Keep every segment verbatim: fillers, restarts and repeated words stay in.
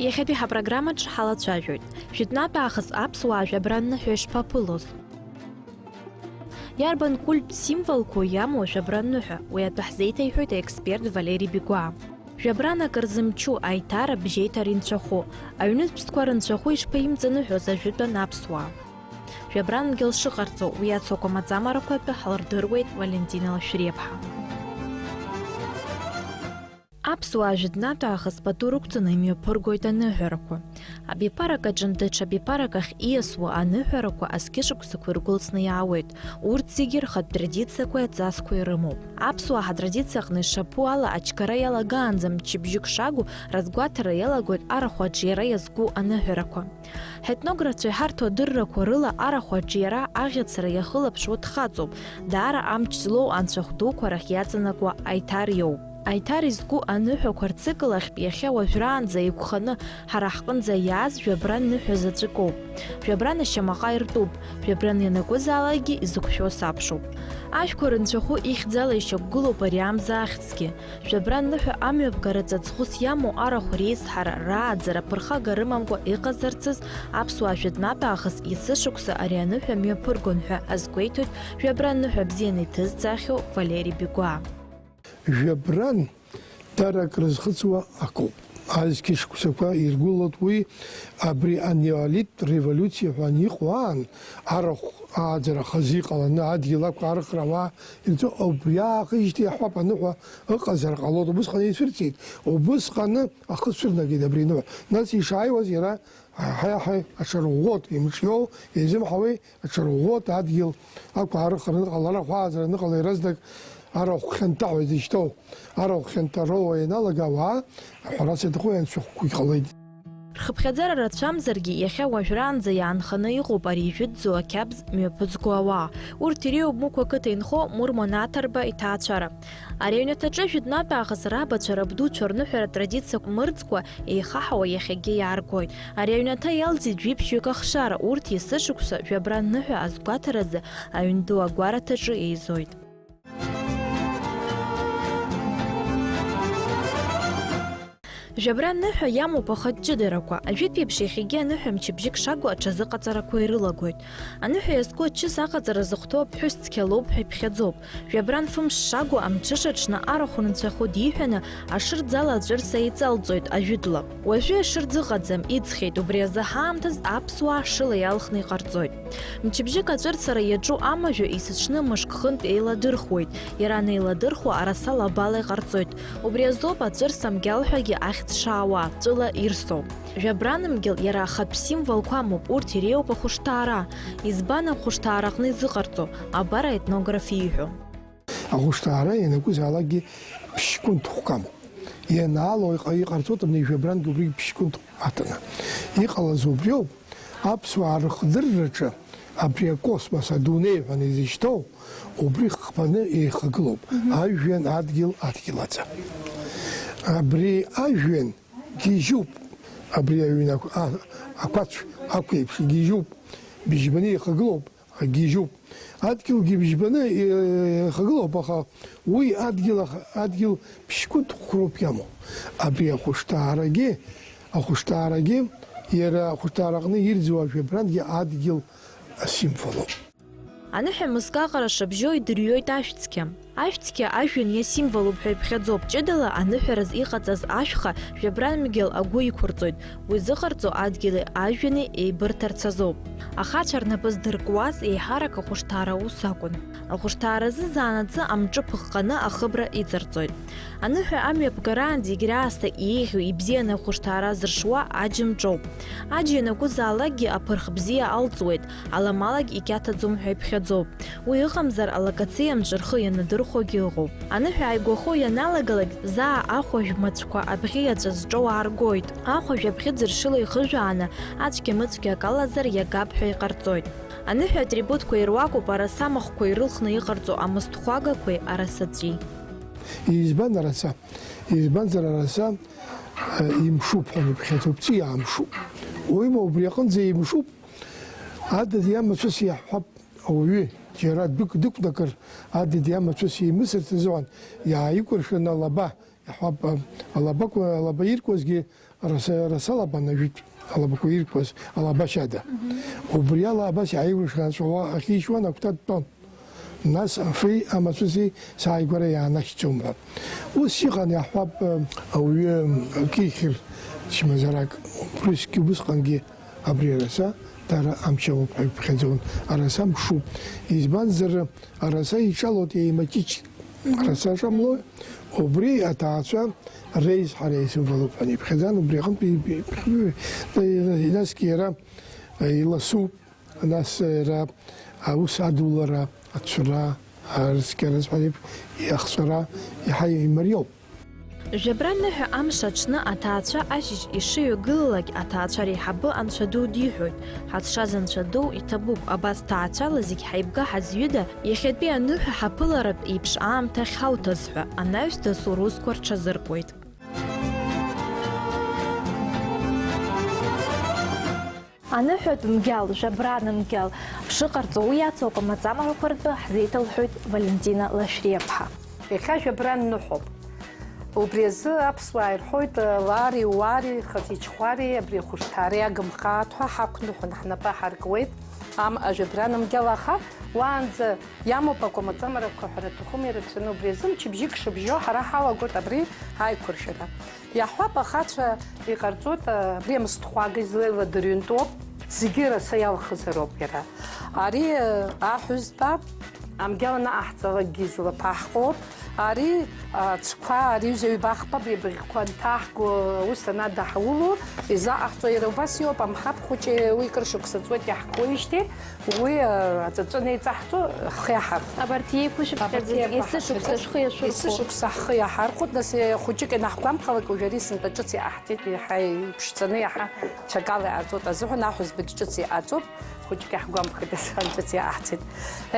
Иахьатәи ҳапрограммаҿ ҳалацәажәоит. Жәытәнатә аахыс аԥсуаа жәабра ныҳәа ишԥаԥылоз? Иарбан культтә символқәоу иамоу жәабра ныҳәа? Уи атәы ҳзеиҭеиҳәоит аексперт Валери Бигәаа. Жәабран акыр зымчу, аиҭар, абжьеиҭар инцәахәы, аҩнытә ԥстәқәа рынцәахәы ишԥаимҵаныҳәоз ажәытәан аԥсуаа? Жәабран дгьыл шыҟарҵо, уи ацәақәа маӡамарақәа атәы ҳлырдыруеит Валентина Лашәриаԥҳа. Аԥсуаа жәытәнатә аахыс пату рықәҵаны имҩаԥыргоит аныҳәарақәа. Абиԥарак аҿынтә даҽа биԥарак ахь ииасуа аныҳәарақәа азқьышықәсақәа иргәылҵны иаауеит. Урҭ зегьы рхатә традициақәеи аҵасқәеи рымоуп. Аԥсуаа ҳатрадициа аҟны ишаԥу ала, ачгара иалагаанӡа мчыбжьык шагу разгәаҭара иалагоит арахә аҿиара иазку аныҳәарақәа. Ҳетнографцәа иҳарҭо адыррақәа рыла, арахә аҿиара аӷьацара иахылаԥшуа дхаҵоуп, даара амч злоу анцәахә дуқәа рахь иаҵанакуа аиҭар иоуп. Аиҭар изку аныҳәақәа рцикл ахьтә иахьа уажәраанӡа еиқәханы ҳара ҳҟынӡа иааз жәабран ныҳәа заҵәык ауп. Жәабран ашьамаҟа иртәуп, жәабран ианакәызаалакгьы изықәшәо саԥшуп. Ажәқәа рынцәахәы ихьӡала ишьақәгылоуп ари амза ахьӡгьы. Жәабран ныҳәа амҩаԥгара ҵаҵӷәыс иамоу арахә реизҳара, рааӡара, ԥырхага рымамкәа иҟазарцаз аԥсуаа жәытәнатә аахыс есышықәса ари аныҳәа мҩаԥыргон ҳәа азгәеиҭоит жәабран ныҳәа бзианы иҭызҵаахьоу Валери Бигәаа. Жәабран дарак рызхыҵуа акоуп. Азқьышықәсақәа иргәылоуп уи, абри анеолит револиуциа ҳәа аниҟоу аан, арахә ааӡара хазы иҟаланы адгьыл ақәаарыхра ауаа ирҵо, убри аахижьҭеи иаҳҳәап аныҳәа ыҟазар ҟалоит, убысҟан еицәырҵит, убысҟаны ахы цәырнагеит абри аныҳәа. Нас ишааиуаз иара, ҳаи, ҳаи, аҽарӷәӷәоит, имҿиоу еизымҳауеи, аҽарӷәӷәоит, адгьыл ақәаарыхра аныҟала, арахә ааӡара аныҟала иаразнак арахә хьанҭа ҳәа изышьҭоу, арахә хьанҭа роуа ианалага ауаа, аҳәарас иаҭаху ианцәахәқәа иҟалеит. Рхыԥхьаӡара рацәамзаргьы, иахьа уажәраанӡа иаанханы иҟоуп ари ижәытәӡоу ақьабз мҩаԥызго ауаа. Урҭ иреиуоуп Мықә ақыҭа инхо Мурман Аҭарба иҭаацәара. Ари аҩнаҭаҿы жәытәнатә аахыс рабацәа, рабдуцәа рныҳәара традициақәа мырӡкәа еихаҳауа иахьагьы иааргоит. Ари аҩнаҭа иалҵит жәиԥшьҩык ахшара, урҭ есышықәса жәабран ныҳәа азгәаҭаразы аҩн ду агәараҭаҿы еизоит. Жәабран ныҳәа иамоуп ахатә ҷыдарақәа. Ажәытә еиԥш иахьагьы аныҳәа мчыбжьык шагу аҽазыҟаҵарақәа ирылагоит. Аныҳәа иазку ачыс аҟаҵара зыхәҭоу аԥҳәыс цқьа лоуп ҳәа иԥхьаӡоуп. Жәабран фымш шагу амҽыша аҽны арахә рынцәахәы диҳәаны, ашырӡ ала аҵәырса еиҵалҵоит ажәытәла. Уажәы ашырӡ ыҟаӡам, иӡхьеит, убри азы ҳаамҭаз аԥсуаа шыла иалхны иҟарҵоит. Мчыбжьык аҵәырсара иаҿу амажәа есыҽны мышк хынтә еиладырхуеит, иара анеиладырхуа араса лабала иҟарҵоит, убри азоуп аҵәырса мгьал ҳәагьы ахьӡ шаауа, ҵәыла ирсоу. Жәабран мгьал иара ахатә символқәа амоуп, урҭ иреиуоуп ахәышҭаара. Избан ахәышҭаараҟны изыҟарҵо? Абар аетнограф ииҳәо. Ахәышҭаара ианакәызаалакгьы ԥшь-кәынҭхәк амоуп. Ианаало иҟа-, иҟарҵоит абни жәабрангьы убригь ԥшь-кәынҭхә аҭаны. Иҟалаз убриоуп, аԥсуаа рыхдырраҿы абри акосмос, адунеи ҳәа изышьҭоу, убри хԥаны еихагылоуп. Мгм. Ажәҩан, адгьыл, адгьылаӡа. Абри ажәҩан гьежьуп, абри аҩны ақә-, а-, ақәацә ақәеиԥш игьежьуп, быжьбаны еихагылоуп. Гьежьуп. Адгьылгьы быжьбаны ихагылоуп, аха уи адгьыл аха-, адгьыл ԥшь-кәынҭхәроуп иамоу. Абри ахәышҭаарагьы, ахәышҭаарагьы, иара ахәышҭаараҟны ирӡуа ажәабрангьы адгьыл асимволуп. Аныҳәа мызкы аҟара шабжьоу идырҩоит ашәцқьа. Ашәцқьа ажәҩан иасимволуп ҳәа иԥхьаӡоуп. Ҷыдала аныҳәараз иҟаҵаз ашәха жәабран мгьал агәы иқәырҵоит. Уи зыҟарҵо адгьыли ажәҩани еибырҭарц азоуп. Ахацәа рнапы здыркуаз еиҳарак ахәышҭаара аус акәын. Ахәышҭааразы заанаҵы амҿы ԥыҟҟаны ахыбра иҵарҵоит. Аныҳәа амҩаԥгараанӡа егьраасҭа еиӷьу ибзианы ахәышҭаара зыршуа аџь мҿоуп. Аџь ианакәызаалакгьы аԥырх бзиа алҵуеит, аламалагь икьаҭаӡом ҳәа иԥхьаӡоуп. Уи ыҟамзар, алакациа амҿы рхы ианадырхәогьы ыҟоуп. Аныҳәа ааигәахо ианалагалак, заа ахәажә мацәқәа абӷьы иаҵәа зҿоу ааргоит. Ахәажә абӷьы ӡыршыла ихыжәааны, ацәгьа-мыцәгьа акалазар иагап ҳәа иҟарҵоит. Аныҳәа атрибутқәа ируакуп араса махәқәа ирылхны иҟарҵо амысҭхәагақәеи арасаҵәи. Избан араса? Избанзар араса, э, имшуп ҳәа иԥхьаӡоуп, ҵиаа мшуп. Уимоу, убри аҟынӡа имшуп. Адыд иамацәыс иаҳҳәап, ауаҩы џьара дәык дықәнакыр, адыд иамацәыс еимысырц азыҳәан иааикәыршаны алаба, иаҳҳәап, алаба, алаба иркуазгьы Араса, араса алаба анажәытә алабақәа иркуаз алабашьада. Убри ала абас иааиуашан аҵәуа ахьишьуан, агәҭа дтәон. Нас афеи амацәыси сааигәара иаанахьӡом ҳәа. Ус иҟан, иаҳҳәап, ауаҩы акы ихьыр чмазарак, ԥҳәысгьы убысҟангьы абри араса дара амч амоуп ҳәа иԥхьаӡон. Араса мшуп. Избанзар, араса иҿалоит еимаҷыҷ. Араса ҿамло, убри аҭаацәа реизҳара исимволуп ҳәа иԥхьаӡан, убри аҟынтә иб-, иб-, насгьы иара иласуп, нас иара аус адулара, ацәра, арыцқьара азҳәа еиԥш, иахҵәара иаҳа имариоуп. Жәабра ныҳәа амш аҽны аҭаацәа ашьыжь ишыҩагылалак, аҭаацәа реиҳабы Анцәа ду диҳәоит, ҳазшаз Анцәа ду иҭабуп, абас ҭаацәала зегь ҳаибга ҳазҩыда, иахьатәи аныҳәа ҳаԥыларатә еиԥш аамҭа ахьҳауҭаз ҳәа, анаҩс дасу русқәа рҽазыркуеит. Аныҳәатә мгьал, жәабран мгьал шыҟарҵо уи иацу акәамаҵамарақәа ртәы ҳзеиҭалҳәоит Валентина Лашәриаԥҳа. Иахьа жәабран ныҳәоуп. Убри азы аԥсуаа ирҳәоит, лари, уари, хыҵичхәари, абри ахәышҭаари агымхааит ҳәа ҳақәныҳәан ҳнапы аҳаркуеит. Ам, ажәабран мгьал, аха уаанӡа иамоуп акәамаҵамарақәа ҳәара аҭахума, ирацәаны, убри азы мчыбжьык шыбжьо ҳара ҳалагоит абри аиқәыршәара. Иаҳҳәап, ахацәа иҟарҵоит, абри амысҭхәага излеиладырҩынтәуп, зегьы раса иалхызароуп иара. Ари, аҳәызба, амгьал анаҟаҳҵалакгьы излаԥаҳҟоуп. Ари, ацқәа, ари ҩыза ҩба-хԥа абри абыӷьқәа анҭаҳго, аус анадаҳуло, излаҟаҳҵо иара убас иоуп, амҳаԥ хәыҷы уи кыр шықәса ҵуеит иаҳкуеижьҭеи, уи, а, аҵәыҵәы анеиҵаҳҵо, ҳхы иаҳархәоит. Абарҭ еиқәышәыԥхьаӡаз Абарҭ еиқәышәыԥхьаӡаз есышықәса шәхы иашәырхәо. Есышықәса ҳхы иаҳархәоит, нас, е, хәыҷык ианаҳгәамԥхалак, уажә ари сынтәа ҿыц иаҳҭеит, иаҳа иԥшӡаны, иаҳа ҽакала иҟарҵоит азыҳәан, аҳәызбагь ҿыц иҟаҵоуп, хәыҷык иаҳгәамԥхеит, асҟан ҿыц иаҳҭеит.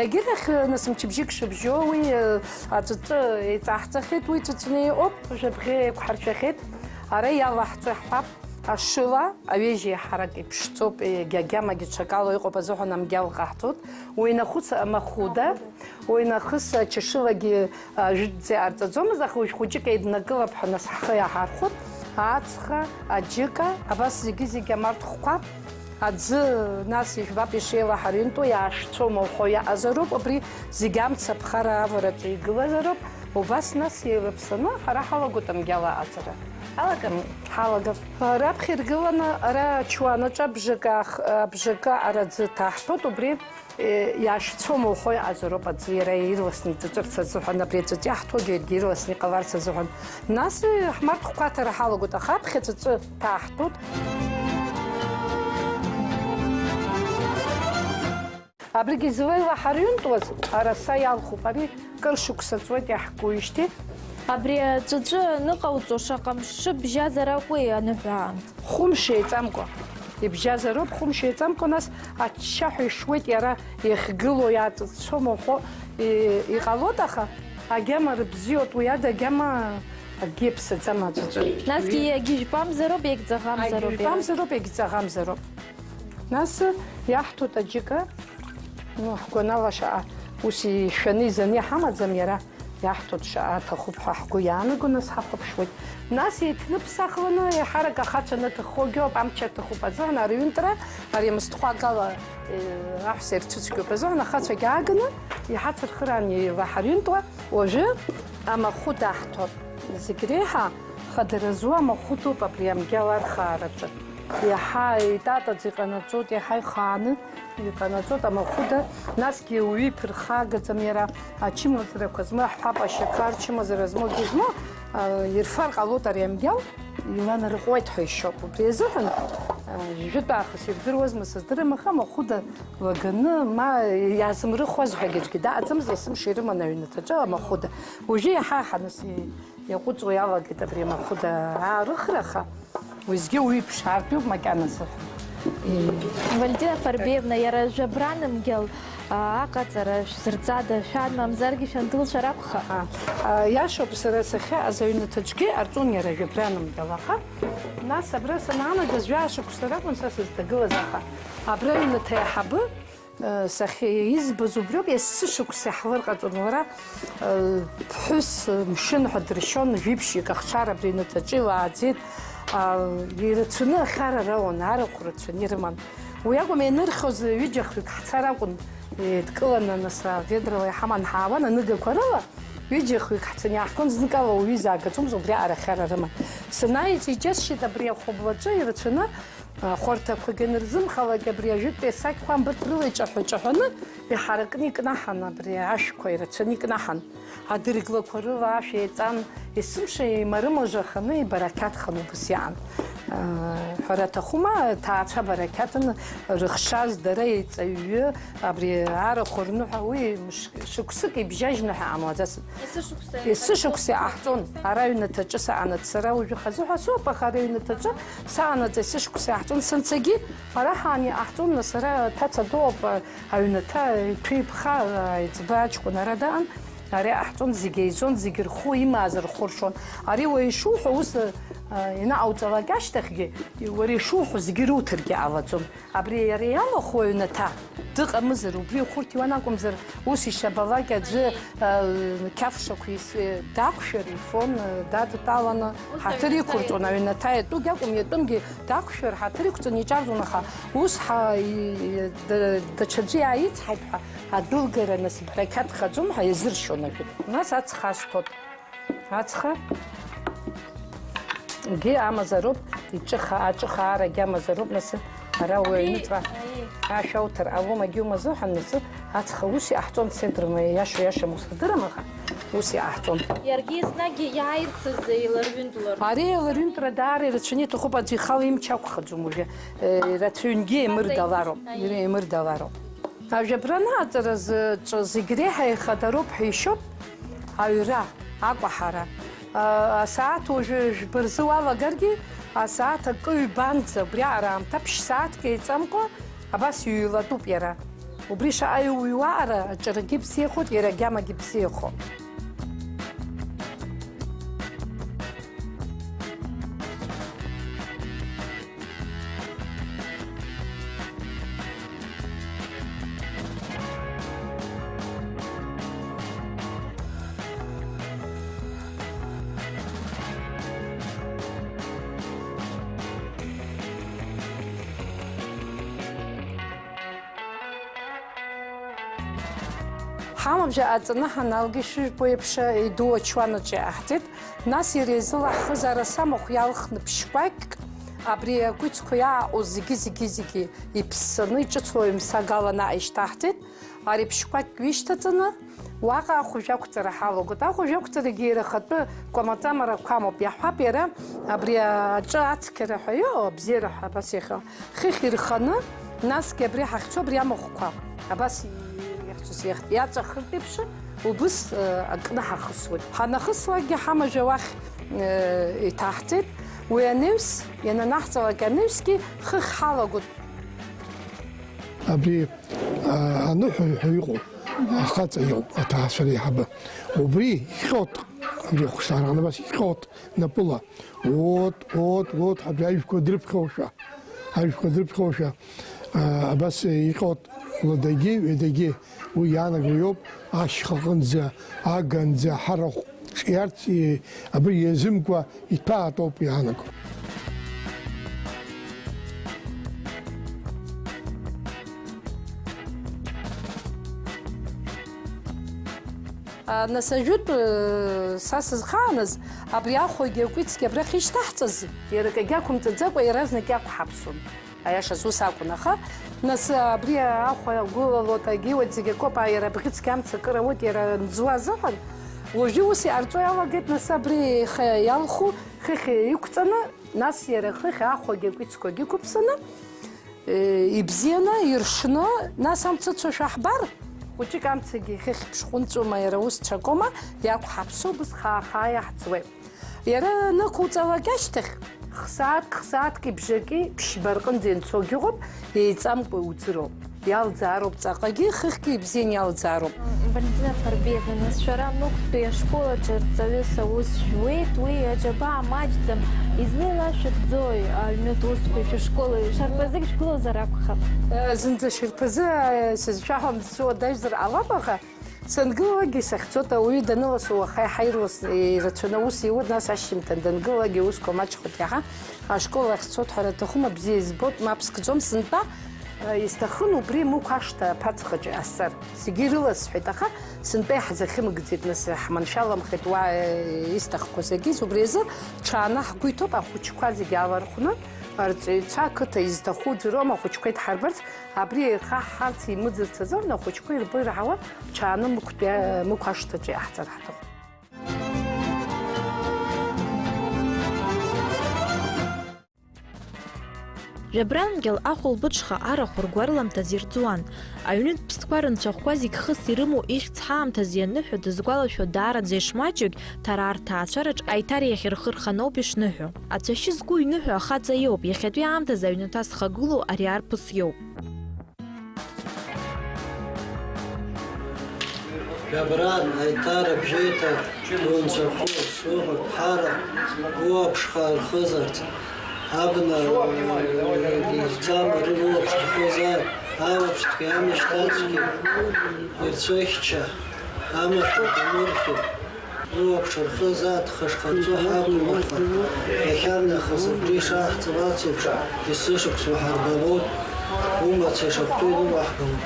Егьырахь, нас, мчыбжьык шыбжьоу уи, э, аҵәыҵәы еиҵаҳҵахьеит, уи ҵәыҵәны иҟоуп, жәабӷьы еиқәҳаршәахьеит, ара иалаҳҵо иаҳҳәап. Ашыла, аҩежь еиҳарак иԥшӡоуп, егьа агьамагьы ҽакала иҟоуп азыҳәан амгьал ҟаҳҵоит. Уи нахыс амахәыда, уи нахыс ачашылагьы, а, жәытәӡа иҟарҵаӡомызт, аха уажә хәыҷык еиднакылап ҳәа нас ҳхы иаҳархәоит. Ацха, аџьыка, абас зегьы-зегьы амарҭхәқәа, аӡы, нас ижәбап ишеилаҳарҩынтуа, иаашәцәоума уҳәо иаҟазароуп, убри зегь амца аԥхара авараҿы игылазароуп, убас нас еилаԥсаны ҳара ҳалагоит амгьал аҟаҵара. Ҳалагап? М, ҳалагап. Раԥхьа иргыланы ара ачуанаҿы абжакы аах-, абжакы араӡы ҭаҳҭәоит, убри, е, иашәцом уҳәо иҟазароуп аӡы иара ирласны иҵыҵәарц азыҳәан, абри аҵәыҵә иаҳҭогьы иаргьы ирласны иҟаларц азыҳәан. Нас, е, ҳмарҭхәқәа аҭара ҳалагоит, аха аԥхьа аҵәыҵәы ҭаҳҭәоит. Абригьы злеилаҳарҩынтуаз араса иалхуп, ари кыр шықәса ҵуеит иаҳкуижьҭеи. Абри аҵәыҵәы аныҟауҵо шаҟа мшы бжьазар акәи аныҳәаанӡа? Хәымш еиҵамкәа ибжьазароуп, хәымш еиҵамкәа, нас аччаҳәа ишуеит иара иахьгылоу, иааҵыҵәцәома уҳәо, и-, иҟалоит, аха агьама рыбзиоуп, уи ада агьама акгьы иаԥсаӡам аҵәыҵәы. Насгьы иагьыжәпамзароуп, иагьҵаӷамзароуп иара. Иагьыжәпамзароуп, иагьҵаӷамзароуп. Нас иаҳҭоит аџьыка, ну, ҳгәанала шаҟа ус ишәаны изаны иҳамаӡам иара, иаҳҭоит шаҟа аҭахуп ҳәа ҳгәы иаанаго, нас ҳахәаԥшуеит. Нас еиҭныԥсахланы, еиҳарак ахацәа анаҭаххогьы ауп, амч аҭахуп азыҳәан, арҩынтра, ари амысҭхәагала, э, аҳәса ирцәыцәгьоуп азыҳәан, ахацәагьы ааганы иҳацырхыраан еилаҳарҩынтуа, уажәы амахәыда аҳҭоит. Зегь реиҳа хадара зу амахәыдоуп абри амгьал архаараҿы. Иаҳа итатаӡа иҟанаҵоит, иаҳа ихааны иҟанаҵоит амахәыда, насгьы уаҩы иԥырхагаӡам иара, ачымазарақәа змоу, ҳҳәап, ашьақар чымазара змоугьы змоу, а, ирфар ҟалоит ари амгьал, иланарҟәуеит ҳәа ишьоуп. Убри азыҳәан, а, жәытә аахыс ирдыруазма, сыздырам, аха амахәыда лаганы, ма иаазымрыхуаз ҳәагьы аӡәгьы даҟаӡамызт, есымша ирыман аҩнаҭаҿы амахәыда. Уажәы иаҳа-иаҳа нас и-, иаҟәыҵуа иалагеит абри амахәыда аарыхра, аха уеизгьы уи иԥшаартә иоуп макьаназы. Валентина Фарбеевна, иара жәабран мгьал, а, аҟаҵара шәзырҵада, шәан, мамзаргьы шәандуцәа ракәхап? А, а, иашоуп, сара сахьааз аҩнаҭаҿгьы арҵон иара жәабран мгьал, аха нас абра санаанагаз жәаа шықәса ракәын са сызҭагылаз, аха абра аҩнаҭа аиҳабы Сахьизбаз убриоуп, есышықәса иаҳлырҟаҵон. Лара, э, ԥҳәыс, э, мшын ҳәа дыршьон, жәиԥшьҩык ахшара абри аҩнаҭаҿы илааӡеит. А, ирацәаны ахьара рауан, арахә рацәаны ирыман. Уи акәым, ианырхьоз ҩыџьа-хҩык ҳцар акәын, еидкыланы, нас, аведрала иҳаман ҳаауан, аныгақәа рыла ҩыџьа-хҩык ҳцаны иааҳгон, зныкала уаҩы изаагӡомызт, убриаҟара ахьара рыман. Санааиз иџьасшьеит абри ахәыблаҿы ирацәаны, ахәарҭақәагьы анырзымхалак, абри ажәытәтәи асақьқәа амбырҭ рыла иҿаҳәа-ҿаҳәаны иҳаракны икнаҳан, абри ашәқәа ирацәаны икнаҳан. Адырглақәа рыла ашә еиҵан, есымша еимарымажаханы ибарақьаҭхан убыс иаан. Ҳәара аҭахума, аҭаацәа барақьаҭын рыхшаз дара еиҵаҩҩы, абри арахә рныҳәа уи мш-, шықәсык ибжьажьны ҳәа ҟамлаӡацызт. Есышықәса Есышықәса иҟаҳҵон, ара аҩнаҭаҿы саанаҵ, сара уажәы хазы ҳәа соуп, аха ара аҩнаҭаҿы саанаҵ есышықәса иаҳҵон, санцагьы ара ҳаан иҟаҳҵон, нас ара аҭаца ду ауп, аҩнаҭа иҭәеиԥха, аиҵбы аҷкәын ара даан, ари аҟаҳҵон, зегь еизон, зегь рхәы имааз рхәы ршон. Ари уаҩ ишуҳәо ус, а, инаҟауҵалак ашьҭахьгьы, уара ишуҳәо зегь ируҭаргьы ҟалаӡом. Абри иара иамаху аҩнаҭа дыҟамызар, убри ихәырҭиуан акәымзар, ус ишабалак аӡәы, а, қьафшақә ис-, дақәшәар ифон, дадтәаланы ус ҳаҭыр аҩнаҭа иқәырҵон, иатәуп. Аҩнаҭа иатәугьы акәым, иатәымгьы дақәшәар ҳаҭыр иқәҵаны иҿарҵон, аха ус ҳа-, и-, и-, д-, даҽаӡәы иааицҳаит ҳәа адәылгара насыԥ рақьаҭ хаӡом ҳәа иазыршьон ажәытә. Нас ацха асҭоит. Ацха. Егьи амазароуп, иҿыха-, аҿыхаарагьы амазароуп, нас ара уи аҩныҵҟа ашә ауҭар, аломагьы умазыҳәан, нас ацха ус иҟаҳҵон, центрма иашоу иашам ус рдырам, аха ус иҟаҳҵон. Иаргьы еснагь иааирцаз еиларҩынтәлар. Ари еиларҩынтәра даара ирацәаны иҭахуп, аӡәы ихала имч ақәхаӡом уажәы, э, ирацәаҩнгьы еимырдалароуп, аиеи, еимырдалароуп. Ажәабран аҵара зыҿ-, зегь реиҳа ихадароуп ҳәа ишьоуп аҩра, акәаҳара. А, асааҭ уажәы жәба рзы уалагаргьы, асааҭ акы ҩбанӡа, убриаҟара аамҭа ԥшь-сааҭк еиҵамкәа, абас иҩлатәуп иара. Убри шаҟа иуҩуаара аҿарагьы бзиахоит, иара агьамагьы бзиахоит. Ҳамабжьа аҵаны ҳаналга, ишыжәбо еиԥш, иду ачуанаҿ иааҳҵеит. Нас иара изылаҳхыз арасамахә иалхны ԥшьқәакьк, абри акәицқәа иааҟоу зегьы, зегьы, зегьы иԥссаны, иҿыцу аҩмсаг ала наҟ ишьҭаҳҵеит. Ари ԥшьқәакьк ҩышьҭаҵаны, уаҟа ахәыжә ақәҵара ҳалагоит. Ахәыжә ақәҵарагьы иара ахатәы кәамаҵамарақәа амоуп. Иаҳҳәап, иара абри аҿы ацқьара ҳәа иҟоу, абзиара ҳәа абас иахьа. Хыхь ирханы, насгьы абри ҳахьцо абри амахәқәа абас иахьцоз иахь-, иаҵәахыртә еиԥш, убыс, э, акны ҳахысуеит. Ҳанахыслакгьы ҳамажәа уахь, э, иҭаҳҵеит. Уи анаҩс, иананаҳҵалак анаҩсгьы хыхь ҳалагоит. Абри, а, аныҳәаҩ ҳәа иҟоуп, ахаҵа иоуп, аҭаацәара аиҳабы. Убри иҟьот, абри ахәышҭаара аҟны абас иҟьот напыла. Уот, уот, уот, абри ажәқәа дрыԥхьошәа, ажәқәа дрыԥхьошәа, а, абас иҟьот ладагьы, ҩадагьы уи иаанаго иоуп, ашьха аҟынӡа, аганӡа, ҳарахә ҿиарц, и-, абри иазымкуа иҭәаатәоуп иаанаго. А, нас ажәытә, э, са сызхааныз, абри ахәагьы акәицгьы абрахь ишьҭаҳҵаз, иара акгьы ақәымҵаӡакәа иаразнак иақәҳаԥсон. Аиашаз ус акәын, аха, нас, абри ахәа гәылалоит, агьиуеит, зегь акоуп, иара абӷьыцгьы амца акыр ауеит, иара анӡуа азыҳәан, уажәы ус иҟарҵо иалагеит, нас абри ихы иалху хыхь иқәҵаны, нас иара хыхь ахәагьы акәицқәагьы ықәыԥсаны, э, ибзианы, иршны, нас амца ацошәа ҳбар, хәыҷык амцагьы хыхь ԥшхәынҵәома, иара ус цәакома, иақәҳаԥсоу убыс хаа-хаа иаҳҵуеит. Иара анықәуҵалак ашьҭахь, х-сааҭк, х-сааҭки бжаки ԥшьба рҟынӡа ианцогьы ыҟоуп, еиҵамкәа иуӡыроуп. Иалӡаароуп ҵаҟагьы, хыхьгьы ибзиан иалӡаароуп. Валентина Фарбиевна, нас шәара Мықәтәи ашкол аҿы рҵаҩыс аус жәуеит, уи аџьабаа маҷӡам. Излеилашәыгӡои аҩнытә усқәеи шәышколи? Шарԥазык шәгылозар акәхап. Э, зынӡа шарԥазы, э, сызшәаҳәом, сыуадаҩзар ҟалап, аха Сангылалакгьы сахьцоит, ауаҩы даныласуа уаха иаҳа ирлас-, ирацәаны аус иуеит, нас ашьжьымҭан дангылалакгьы аусқәа маҷхоит иаҳа. Ашкол ахь сцоит ҳәа аҭахума, бзиа избоит, мап скӡом сынтәа, э, исҭахын убри Мықә ашҭа аԥацхаҿы иҟасҵар. Зегьы ирыласҳәеит, аха сынтәа иаҳзахьымгӡеит, нас ҳманшәаламхеит уа, э, исҭахқәаз агьыс. Убри азы ҽааны ҳгәы иҭоуп ахәыҷқәа зегьы алархәны, арҵаҩцәа ақыҭа изҭаху ӡыром ахәыҷқәа идҳарбарц, абри еихаҳҳарц имыӡырц азы, ахәыҷқәа ирбо ираҳауа, ҽааны Мықәтәи, Мықә ашҭаҿы иаҳҵар ҳҭахуп. Жәабрангел ахәылбыҽха арахә ргәарламҭаз ирӡуан. Аҩнытә ԥстәқәа рынцәахәқәа зегь хыс ирымоу ихьӡ ҳаамҭазы ианыҳәо дызгәалашәо даараӡа ишмаҷҩгь, Ҭараа рҭаацәараҿ аиҭар иахьырхырханоуп ишныҳәо. Ацәашьы зқәу иныҳәо ахаҵа иоуп, иахьатәи аамҭазы аҩнаҭа зхагылоу ари арԥыс иоуп. Жәабран, аиҭар, абжьеиҭар, унцәахәы, суҳәоит, ҳара уаԥшха рхызарц, абна, э, ирцама рылаԥш рхызар, алаԥшцәгьа, амышьҭацәгьа, ирцәыхьча, амаҭәа камырхьу. Уи уаԥшырхызаат хышхаҵо ҳакәмырхо, иахьарнахыс абри ишаҳҵалац еиԥш, есышықәса уҳарбалоит, умаца ишахәҭоу иуаҳбалоит.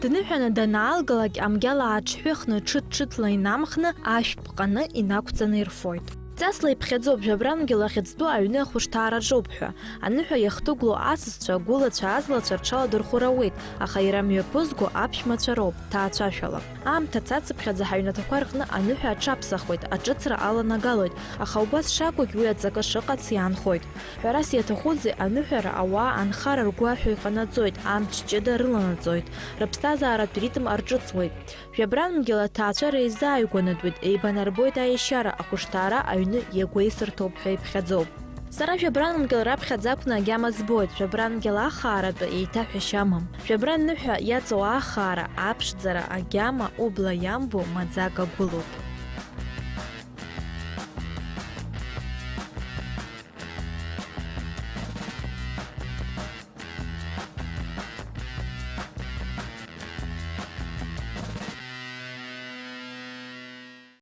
Дныҳәаны данаалгалак, амгьала ааҽҳәыхны, ҽыҭ-ҽыҭла инамхны, ашә ԥҟаны инақәҵаны ирфоит. Ҵасла иԥхьаӡоуп Жәабрангел ахьыӡтәу аҩны ахәышҭаараҿоуп ҳәа. Аныҳәа иахҭыгәлоу асасцәа, агәылацәа, азлацәа рҽаладырхәыр ауеит, аха иара мҩаԥызго аԥшәмацәа роуп, ҭаацәашәала. Аамҭа цацыԥхьаӡа ҳаҩнаҭақәа рҟны аныҳәа аҽаԥсахуеит, аҿыцра аланагалоит, аха убас шакәугь уи аҵакы шыҟац иаанхоит. Ҳәарас иаҭахузеи, аныҳәара ауаа анхара ргәаҳәо иҟанаҵоит, амч ҷыда рыланаҵоит, рыԥсҭазааратә ритм арҿыцуеит. Жәабрангел аҭаацәа реизааигәанатәуеит, еибанарбоит аешьара, ахәышҭаара аҩны иагәеисырҭоуп ҳәа иԥхьаӡоуп. Сара Жәабрангел раԥхьаӡа акәны агьама збоит, Жәабрангел ахааратәы еиҭаҳәашьа амам. Жәабран ныҳәа иаҵоу ахаара, аԥшӡара, агьама убла иамбо маӡак агәылоуп.